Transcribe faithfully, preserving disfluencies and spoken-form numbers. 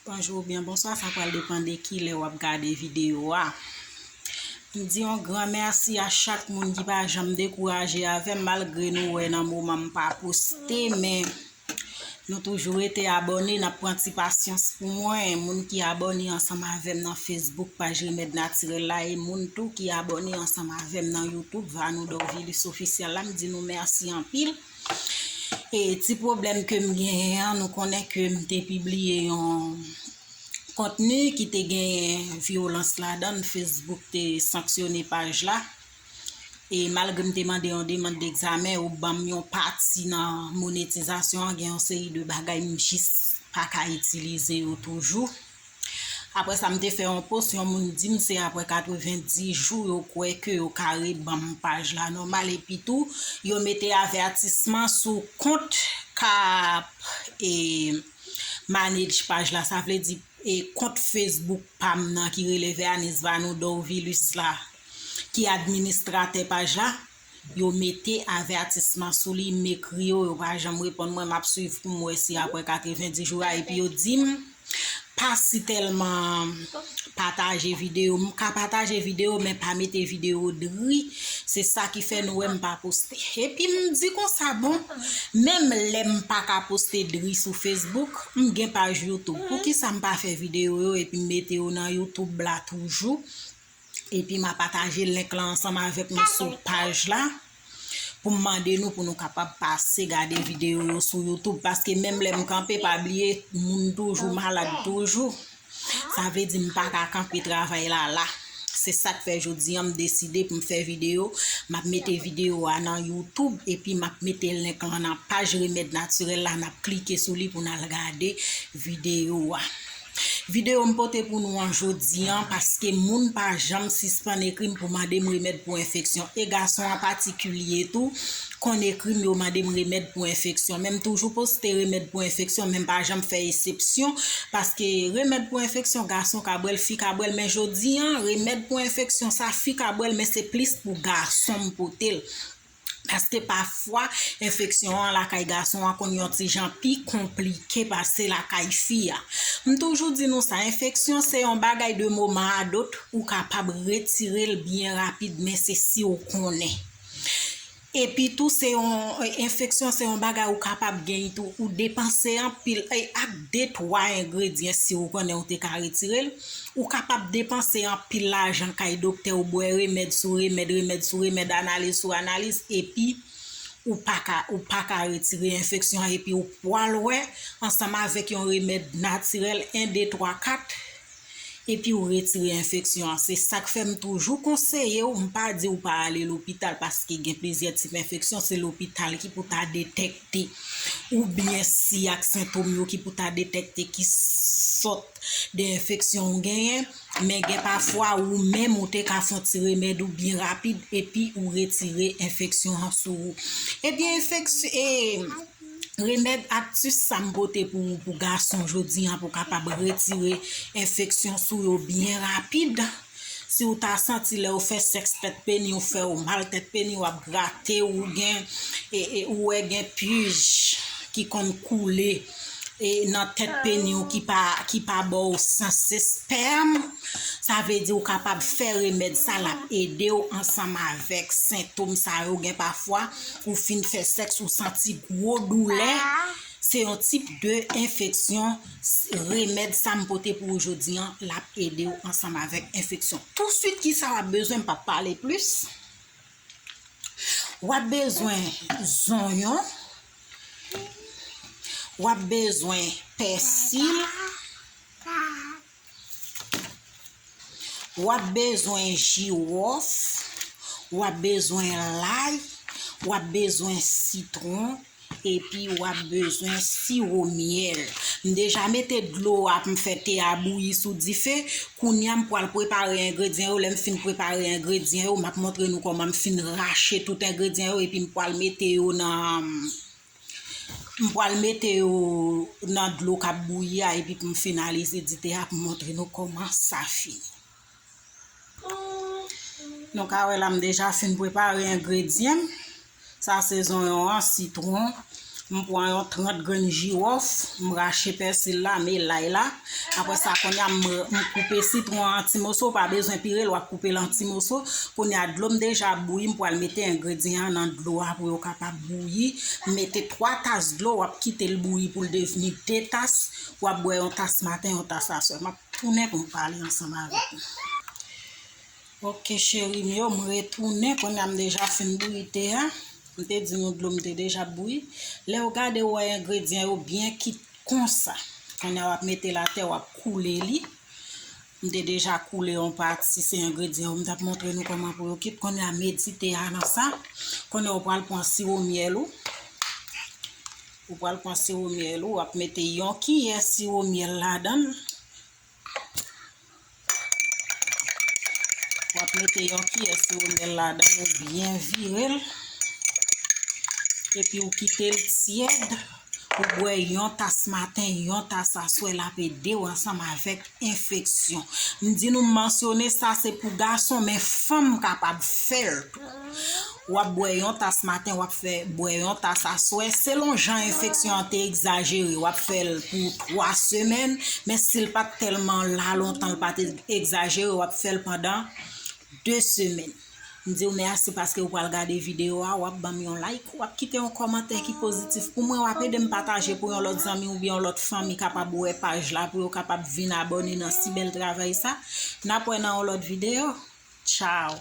Bonjou oubyen bonswa, sa pral depann de kilè w ap gade videyo a. M di yon gran mèsi a chak moun ki pa janm dekouraje avè m, malgre nou wè nan moman m pa poste, men nou toujou rete abòne, n ap pran ti pasyans pou mwen. Moun ki abòne ansanm avè m nan Facebook, paj Remèd Natirèl la, e moun tou ki abòne ansanm avè m nan YouTube, Vanou Dorvilus Official la, m di nou mèsi anpil. E ti pwoblèm ke m genyen an, nou konnen ke m te pibliye yon kontni ki te genyen vyolans ladan l, Facebook te sanksyone paj la. E malgre m te mande yon demann degzamen, yo ban m yon pati nan monetizasyon an, gen yon seri de bagay m jis pa ka itilize yo toujou. Apre sa, m te fè yon post, yon moun di m se apre katrevenndis jou yo kwè ke yo ka reban m paj la nòmal. Epi tou, yo mete avètisman sou kont k ap e, manage paj la. Sa vle di, e, kont Facebook pa m nan ki rele Vernice Vanou Dorvilus la, ki administratè paj la, yo mete avètisman sou li, m ekri yo, yo pa janm reponn mwen, m ap swiv pou m wè si apre katrevenndis jou a, epi yo di m pa si tèlman pataje videyo. M ka pataje videyo, men pa mete videyo dri. Se sa ki fè nou wè m pa poste. Epi m di konsa, bon, menm lè m pa ka poste dri sou Facebook, m gen paj YouTube. Poukisa m pa fè videyo yo epi m mete yo nan YouTube la toujou? Epi m a pataje link lan ansanm avèk nou sou paj la pou m mande nou pou nou kapab pase gade videyo yo sou YouTube. Paske menm lè m kanpe, pa bliye, moun toujou malad toujou. Sa vle di m pa ka kanpe travay la la. Se sa k fè jodi a m deside pou m fè videyo. M ap mete videyo a nan YouTube epi m ap mete link lan nan paj Remèd Natirèl la. N ap klike sou li pou n al gade videyo a. Videyo m pote pou nou an jodi an, paske moun pa janm sispann ekri m pou mande m remèd pou enfeksyon. E gason an patikilye tou, konn ekri m, yo mande m remèd pou enfeksyon. Men m toujou poste remèd pou enfeksyon, men m pa janm fè eksepsyon, paske remèd pou enfeksyon, gason ka bwè l, fi ka bwè l, men jodi an, remèd pou enfeksyon, sa fi ka bwè l, men se plis pou gason m pote l. Paske pafwa, enfeksyon an lakay gason an konn yon ti jan pi konplike pase lakay fi a. M toujou di nou sa, enfeksyon se yon bagay de moman a dot, ou kapab retire l byen rapid, men se si w konnen. Epi tou, se yon, e, enfeksyon se yon bagay ou kapab genyen tou, ou depanse anpil, e, ak de, twa engredyan si w konnen ou te ka retire l. Ou kapab depanse anpil lajan kay doktè, ou bwè remèd sou remèd, remèd sou remèd, analiz sou analiz, epi ou pa ka, ou pa ka retire enfeksyon an, epi ou pwal wè, ansanm avèk yon remèd natirèl, en, de, twa, kat, epi ou retire enfeksyon an. Se sa k fè m toujou konseye w, m pa di w pa ale lopital, paske gen plizyè tip enfeksyon, se lopital ki pou ta detèkte, oubyen si ak sentòm yo ki pou ta detèkte ki sòt de enfeksyon ou genyen, men gen pafwa ou menm ou te ka fè yon ti remèd ou byen rapid epi ou retire enfeksyon an sou ou. Ebyen, enfeksyon, e, remèd aktis sa m pote pou, pou gason jodi an pou kapab retire enfeksyon sou yo byen rapid. Si w ta santi lè w fè sèks tèt peni w fè w mal, tèt peni w ap grate, ou gen, e, e, ou wè gen pij ki konn koule, e, nan tèt peni w ki pa, ki pa ba w sans espèm, sa vle di w kapab fè remèd sa, l ap ede w ansanm avèk sentòm sa yo. Gen pafwa, ou fin fè sèks, ou santi gwo doulè. Se yon tip de enfeksyon. Remèd sa m pote pou ou jodi an, l ap ede w ansanm avèk enfeksyon. Touswit, kisa w ap bezwen, m p ap pale plis. W ap bezwen zonyon, w ap bezwen pèsil, w ap bezwen jiwòf, w ap bezwen lay, w ap bezwen sitwon, epi w ap bezwen siwo myèl. M deja mete dlo a pou m fè te a bouyi sou dife. Kounye a, m pral prepare engredyan yo. Lè m fin prepare engredyan yo, m ap montre nou kòman m fin rache tout engredyan yo, epi m pral mete yo nan, m pral mete yo nan dlo k ap bouyi a, epi pou m finalize dite a, pou m montre nou kòman sa fini. Nou ka wè la, m deja fin prepare engredyan m. Sa se zonyon an, sitwon, M pran yon trant grenn jiwòf, m rache pèsi la, m e lay la. Apre sa, kounye a, m, m koupe sitwon an an ti moso, ou pa bezwen pire l, w ap koupe l an ti moso. Kounye a, dlo m deja bouyi, m pral mete engredyan an nan dlo a pou yo kapab bouyi. M mete twa tas dlo, w ap kite l bouyi pou l devni de tas. W ap bwè yon tas maten, yon tas aswè. M ap tounen pou m pale ansanm avèk nou. Ok, cheri m yo, m retounen. Kounye a, m deja fin bouyi te a. M te di nou dlo m te deja bouyi. Lè w gade, w wè engredyan yo byen kit konsa. Kounye a, w ap mete l atè, w ap koule li. M te deja koule yon pati, se engredyan yo m t ap montre nou kòman pou yo kit. Kounye a, medi te a nan sa. Kounye a, w pral pran siwo myèl ou. Ou pral pran siwo myèl ou, w ap mete yon kiyè siwo myèl ladan l. W ap mete yon kiyè siwo myèl ladan l, ou byen vire l. Epi ou kite l tyèd. Ou bwè yon tas maten, yon tas aswè, l ap ede w ansanm avèk enfeksyon. M di nou m mansyone sa se pou gason, men fanm kapab fè l tou. W ap bwè yon tas maten, w ap fè bwè yon tas aswè. Selon jan enfeksyon an te egzajere, w ap fè l pou twa semèn. Men si l pa t tèlman la lontan, l pa t egzajere, w ap fè l pandan de semèn. M di w mèsi paske w pral gade videyo a, w ap ban m yon like, w ap kite yon kòmantè ki pozitif pou mwen, w ap ede m pataje pou yon lòt zanmi oubyen yon lòt fanmi kapab wè paj la, pou yo kapab vin abòne nan si bèl travay sa. N ap wè nan yon lòt videyo. Tchao!